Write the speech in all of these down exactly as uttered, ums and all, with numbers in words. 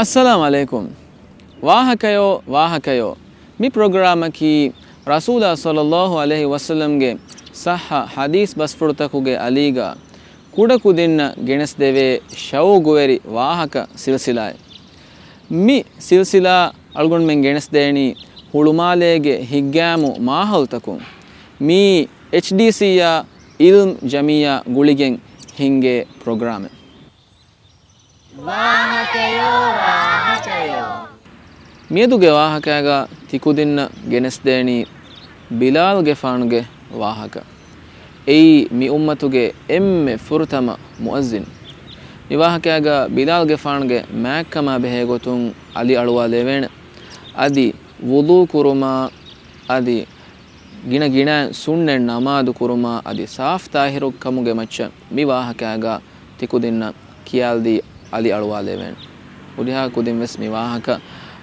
އައްސަލާމު ޢަލައިކުމް. ވާހަކަޔޯ، ވާހަކަޔޯ. މި ޕްރޮގްރާމަކީ ރަސޫލާ ޞައްލައްލާހު ޢަލައިހި ވަސައްލަމްގެ ޞައްޙަ ޙަދީޘް ބަސްފުޅުތަކުގެ އަލީގަ ކުޑަކުދިންނަށް ގެނެސްދެވޭ ޝައުގުވެރި ވާހަކަ ސިލްސިލާއެއް. މި ސިލްސިލާ އަޅުގަނޑުމެން ގެނެސްދޭނީ ހުޅުމާލޭގެ ހިތްގައިމު މާހައުލްތަކުން. މީ އެޗްޑީސީއާ އިލްމް ޖަމިއްޔާ ގުޅިގެން ހިންގޭ ޕްރޮގްރާމެއް. ވާހަކަޔޯ، ވާހަކަޔޯ. މިއަދުގެ ވާހަކައިގަ ތިކުދިންނަށް ގެނެސްދޭނީ ބިލާލްގެފާނުގެ ވާހަކަ. އެއީ މި އުއްމަތުގެ އެންމެ ފުރަތަމަ މުއައްޒިން. މި ވާހަކައިގަ ބިލާލްގެފާނުގެ މާތްކަމާ ބެހޭގޮތުން އަލި އަޅުވާލެވޭނެ. އަދި ވުޟޫ ކުރުމާ، އަދި ގިނަ ގިނައިން ސުންނަތް ނަމާދު ކުރުމާ އަދި ސާފް ޠާހިރު ކަމުގެ މައްޗަށް މި ވާހަކައިގަ ތިކުދިންނަށް ކިޔާލަދީ އަލި އަޅުވާލެވޭނެ. ހުރިހާ ކުދިން ވެސް މި ވާހަކަ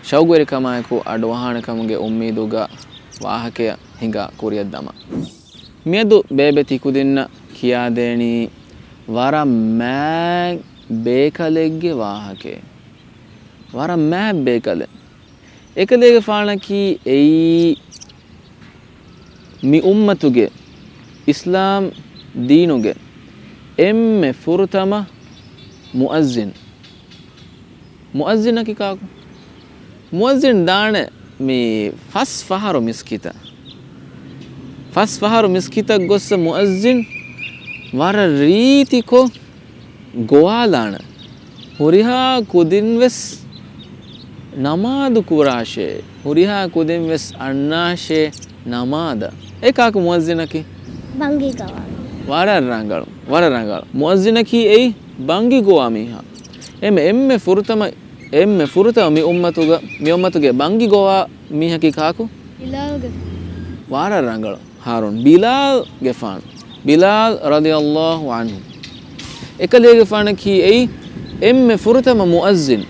ޝައުގުވެރިކަމާއެކު އަޑުއަހާނެ ކަމުގެ އުއްމީދުގަ ވާހަކަޔަށް ހިނގާ ކުރިއަށް ދަމާ. މިއަދު ބޭބެ ތިކުދިންނަށް ކިޔާދޭނީ ވަރަށް މާތް ބޭކަލެއްގެ ވާހަކައެއް. ވަރަށް މާތް ބޭކަލެއް. އެކަލޭގެފާނަކީ އެއީ މި އުއްމަތުގެ އިސްލާމް ދީނުގެ އެންމެ ފުރަތަމަ މުއައްޒިން. މުއައްޒިނަކީ ކާކު؟ މުއައްޒިން ދާނެ މި ފަސް ފަހަރު މިސްކިތަށް. ފަސް ފަހަރު މިސްކިތަށް ގޮއްސަ މުއައްޒިން ވަރަށް ރީތިކޮށް ގޮވާލާނެ. ހުރިހާ ކުދިން ވެސް ނަމާދު ކުރާށޭ، ހުރިހާ ކުދިން ވެސް އަންނާށޭ ނަމާދަށް. އެ ކާކު މުއައްޒިނަކީ؟ ބަންގި ގޮވާ. ވަރަށް ރަނގަޅު، ވަރަށް ރަނގަޅު. މުއައްޒިނަކީ އެއީ ބަންގި ގޮވާ މީހާ. އެމެ، އެންމެ ފުރަތަމަ، އެންމެ ފުރަތަމަ މި އުއްމަތުގަ، މި އުއްމަތުގެ ބަންގި ގޮވާ މީހަކީ ކާކު؟ ބިލާލްގެ. ވަރަށް ރަނގަޅު. ހާރޫން، ބިލާލްގެފާނު، ބިލާލް ރަޟިޔަﷲ ޢަންހު. އެކަލޭގެފާނަކީ އެއީ އެންމެ ފުރަތަމަ މުއައްޒިން،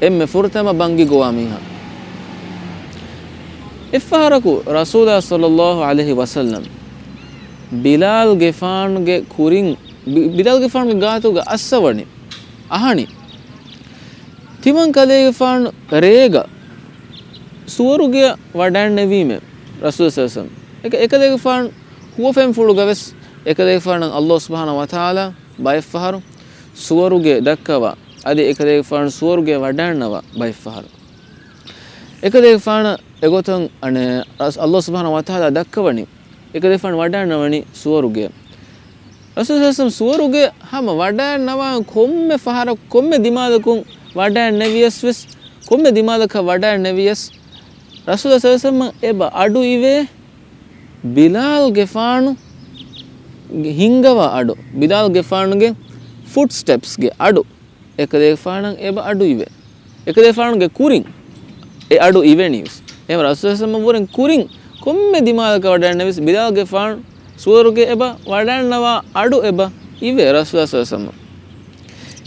އެންމެ ފުރަތަމަ ބަންގި ގޮވާ މީހާ. އެއްފަހަރަކު ރަސޫލާ ޞައްލަﷲ ޢަލައިހި ވަސައްލަމް ބިލާލްގެފާނުގެ ކުރިން، ބި-، ބިލާލްގެފާނުގެ ގާތުގަ އައްސަވަނީ، އަހަނީ، ތިމަން ކަލޭގެފާނު ރޭގަ ސުވަރުގެއަށް ވަޑައިންނެވީމޭ ރަސޫލު ޞައްލަﷲ ޢަލައިހި ވަސައްލަމް. އެކަ-، އެކަލޭގެފާނު ހުވަފެންފުޅުގަ ވެސް އެކަލޭގެފާނަށް ﷲ ސުބްޙާނަހޫ ވަތަޢާލާ ބައެއްފަހަރު ސުވަރުގެ ދައްކަވާ، އަދި އެކަލޭގެފާނު ސުވަރުގެ ވަޑައިންނަވާ ބައެއްފަހަރު. އެކަލޭގެފާނަށް އެގޮތަށް އަނެއް ﷲ ސުބްޙާނަހޫ ވަތަޢާލާ ދައްކަވަނީ، އެކަލޭގެފާނު ވަޑައިންނަވަނީ ސުވަރުގެ. ރަސޫލު ޞައްލަﷲ ޢަލައިހި ވަސައްލަމް ސުވަރުގެ ހަމަ ވަޑައިންނަވާ ކޮންމެ ފަހަރަކު، ކޮންމެ ދިމާލަކުން ވަޑައިންނެވިޔަސް ވެސް، ކޮންމެ ދިމާލަކަށް ވަޑައިންނެވިޔަސް، ރަސޫލު ޞައްލަﷲ ޢަލައިހި ވަސައްލަމަށް އެބަ އަޑު އިވޭ ބިލާލްގެފާނު ހިންގަވާ އަޑު، ބިލާލްގެފާނުގެ ފުޓް ސްޓެޕްސްގެ އަޑު. އެކަލޭގެފާނަށް އެބަ އަޑު އިވޭ. އެކަލޭގެފާނުގެ ކުރިން އެ އަޑު އިވެނީވެސް. އެހެން ރަސޫލު ޞައްލަﷲ ޢަލައިހި ވަސައްލަމް ވުރެން ކުރިން ކޮންމެ ދިމާލަކަށް ވަޑައިންނެވިޔަސް ބިލާލްގެފާނު ސުވަރުގެ އެބަ ވަޑައިންނަވާ އަޑު އެބަ އިވޭ ރަސޫލު ޞައްލަﷲ ޢަލައިހި ވަސައްލަމް.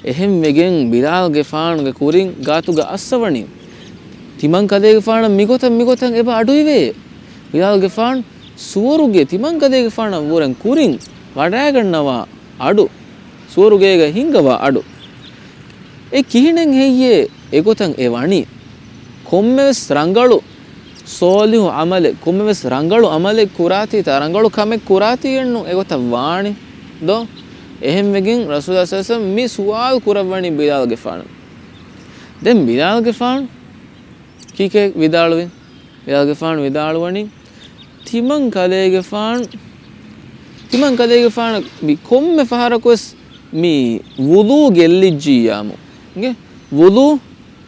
އެހެންވެގެން ބިލާލްގެފާނުގެ ކުރިން ގާތުގަ އައްސަވަނީ ތިމަން ކަލޭގެފާނަށް މިގޮތަށް މިގޮތަށް އެބަ އަޑު އިވޭ. ބިލާލްގެފާނު ސުވަރުގެ ތިމަން ކަލޭގެފާނަށް ވުރެން ކުރިން ވަޑައިގަންނަވާ އަޑު، ސުވަރުގޭގަ ހިންގަވާ އަޑު. އެ ކިހިނެއް ހެއްޔޭ އެގޮތަށް އެ ވަނީ؟ ކޮންމެވެސް ރަނގަޅު ޞާލިޙު ޢަމަލެއް، ކޮންމެވެސް ރަނގަޅު ޢަމަލެއް ކުރާތީ، ތާ ރަނގަޅު ކަމެއް ކުރާތީއެއްނު އެގޮތަށް ވާނީ ދޯ؟ އެހެންވެގެން ރަސޫލާ ޞައްލަﷲ ޢަލައިހި ވަސައްލަމް މި ސުވާލު ކުރައްވަނީ ބިލާލްގެފާނަށް. ދެން ބިލާލްގެފާނު ކީކޭ ވިދާޅުވި؟ ބިލާލްގެފާނު ވިދާޅުވަނީ، ތިމަން ކަލޭގެފާނު، ތިމަން ކަލޭގެފާނަށް މި ކޮންމެ ފަހަރަކުވެސް މި ވުޟޫ ގެއްލިއްޖިއްޔާމު، އިނގޭ؟ ވުޟޫ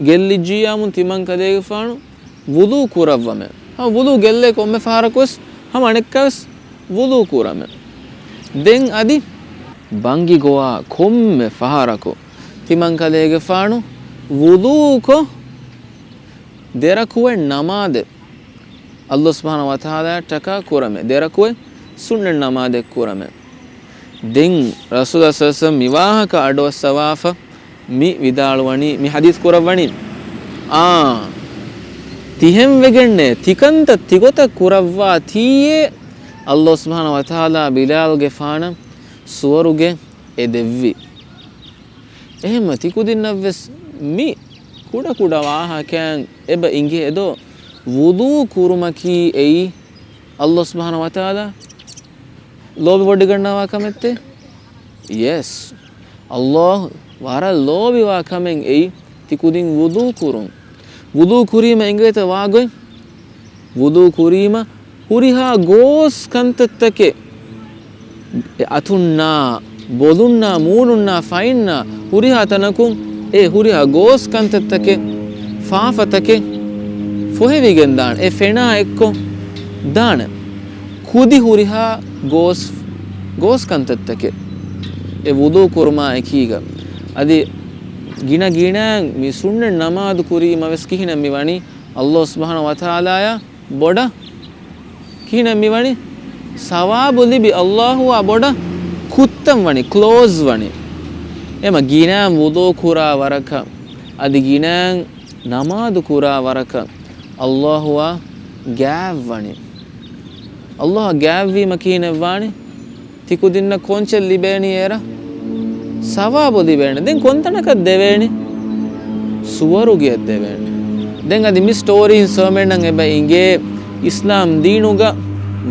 ގެއްލިއްޖިއްޔާމު ތިމަން ކަލޭގެފާނު ވުޟޫ ކުރައްވަމޭ. ހަމަ ވުޟޫ ގެއްލޭ ކޮންމެ ފަހަރަކުވެސް ހަމަ އަނެއްކާވެސް ވުޟޫ ކުރަމޭ. ދެން އަދި ބަންގި ގޮވާ ކޮންމެ ފަހަރަކު ތިމަން ކަލޭގެފާނު ވުޟޫކޮށް ދެރަކުވެ ނަމާދެއް ﷲ ސުބްޙާނަހޫ ވަތަޢާލާއަށްޓަކާ ކުރަމޭ. ދެރަކުވެ ސުންނަތް ނަމާދެއް ކުރަމޭ. ދެން ރަސޫލާ ޞައްލަﷲ ޢަލައިހި ވަސައްލަމް މި ވާހަކަ އަޑުއައްސަވާފަ މި ވިދާޅުވަނީ، މި ޙަދީޘް ކުރައްވަނީ، އާ، ތިހެންވެގެންނޭ ތިކަންތައް ތިގޮތަށް ކުރައްވާތީއޭ ﷲ ސުބްޙާނަހޫ ވަތަޢާލާ ބިލާލްގެފާނަށް ސުވަރުގެ އެދެއްވި. އެހެންމަ ތިކުދިންނަށްވެސް މި ކުޑަކުޑަ ވާހަކައިން އެބަ އިނގޭ އެދޯ، ވުޟޫ ކުރުމަކީ އެއީ ﷲ ސުބްޙާނަހޫ ވަތަޢާލާ ލޯބިވޮޑިގަންނަވާ ކަމެއްތެ؟ ޔެސް. ﷲ ވަރަށް ލޯބިވާ ކަމެއް އެއީ ތިކުދިން ވުޟޫ ކުރުން. ވުޟޫ ކުރީމަ އިނގޭތަ ވާގޮތް؟ ވުޟޫ ކުރީމަ ހުރިހާ ގޯސް ކަންތައްތަކެއް، އެ އަތުންނާ، ބޮލުންނާ، މޫނުންނާ، ފައިންނާ، ހުރިހާ ތަނަކުން އެ ހުރިހާ ގޯސް ކަންތައްތަކެއް، ފާފަތަކެއް ފޮހެވިގެން ދާނެ. އެ ފެނާ އެއްކޮށް ދާނެ. ކުދި ހުރިހާ ގޯސް، ގޯސް ކަންތައްތަކެއް އެ ވުޟޫ ކުރުމާ އެކީގަ. އަދި ގިނަ ގިނައިން މި ސުންނަތް ނަމާދު ކުރީމަ ވެސް ކިހިނެއް މި ވަނީ؟ ﷲ ސުބްޙާނަހޫ ވަތަޢާލާޔާ ބޮޑަށް ކިހިނެއް މިވަނީ؟ ސަވާބު ލިބި، ﷲ އާ ބޮޑަށް ކުއްތަން ވަނީ، ކްލޯޒް ވަނީ. އެމަ ގިނައިން ވުޟޫ ކުރާ ވަރަކަށް، އަދި ގިނައިން ނަމާދު ކުރާ ވަރަކަށް ﷲ އާ ގާތް ވަނީ. ﷲ އާ ގާތްވީމަ ކިހިނެއް ވާނީ؟ ތިކުދިންނަށް ކޮންޗެއް ލިބޭނީ އޭރަށް؟ ސަވާބު ލިބޭނެ. ދެން ކޮންތަނަކަށް ދެވޭނީ؟ ސުވަރުގެއަށް ދެވޭނެ. ދެން އަދި މި ސްޓޯރީން ސަލްމަންއަށް އެބަ އިނގޭ އިސްލާމް ދީނުގަ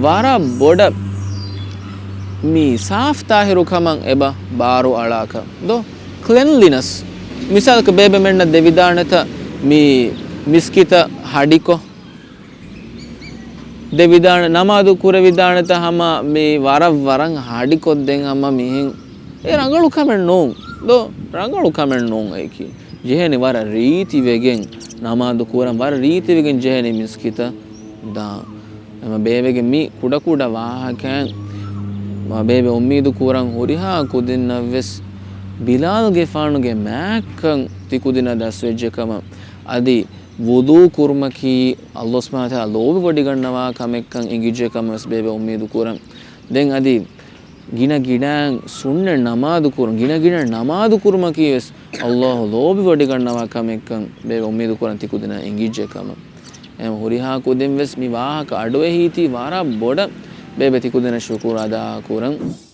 ވަރަށް ބޮޑަށް މި ސާފް ތާހިރު ކަމަށް އެބަ ބާރު އަޅާކަށް ދޯ؟ ކްލެންލިނަސް. މިސާލަކަށް ބޭބެމެންނަށް ދެވިދާނެތަ މި މިސްކިތަށް ހަޑިކޮށް؟ ދެވިދާނެ، ނަމާދު ކުރެވިދާނެތަ ހަމަ މި ވަރަށް ވަރަށް ހަޑިކޮށްދޭން ހަމަ މިހެން. އެ ރަނގަޅު ކަމެއް ނޫން. ދޯ، ރަނގަޅު ކަމެއް ނޫން އެކީ. ޖެހޭނެ ވަރަށް ރީތިވެގެން ނަމާދު ކުރަން، ވަރަށް ރީތިވެގެން ޖެހޭނެ މިސްކިތަށް ދާން. އެމަ ބޭބެގެ މި ކުޑަކުޑަ ވާހަކައިން މަ ބޭބެ އުއްމީދު ކުރަން ހުރިހާ ކުދިންނަށްވެސް ބިލާލްގެފާނުގެ މާތްކަން ތިކުދިންނަށް ދަސްވެއްޖެ ކަމަށް. އަދި ވުޟޫ ކުރުމަކީ ﷲ ސުބްޙާނަހޫ ވަތަޢާލާ ލޯބިވޮޑިގަންނަވާ ކަމެއްކަން އެނގިއްޖެ ކަމަށް ވެސް ބޭބެ އުއްމީދު ކުރަން. ދެން އަދި ގިނަ ގިނައިން ސުންނަތް ނަމާދު ކުރުން، ގިނަ ގިނައިން ނަމާދު ކުރުމަކީ ވެސް ﷲ ލޯބިވޮޑިގަންނަވާ ކަމެއްކަން ބޭބެ އުއްމީދު ކުރަން ތިކުދިންނަށް އެނގިއްޖެ ކަމަށް. އެހެން ހުރިހާ ކުދިން ވެސް މި ވާހަކަ އަޑުއެހީތީ ވަރަށް ބޮޑަށް ބޭބެ ތިކުދިންނަށް ޝުކުރު އަދާ ކުރަން.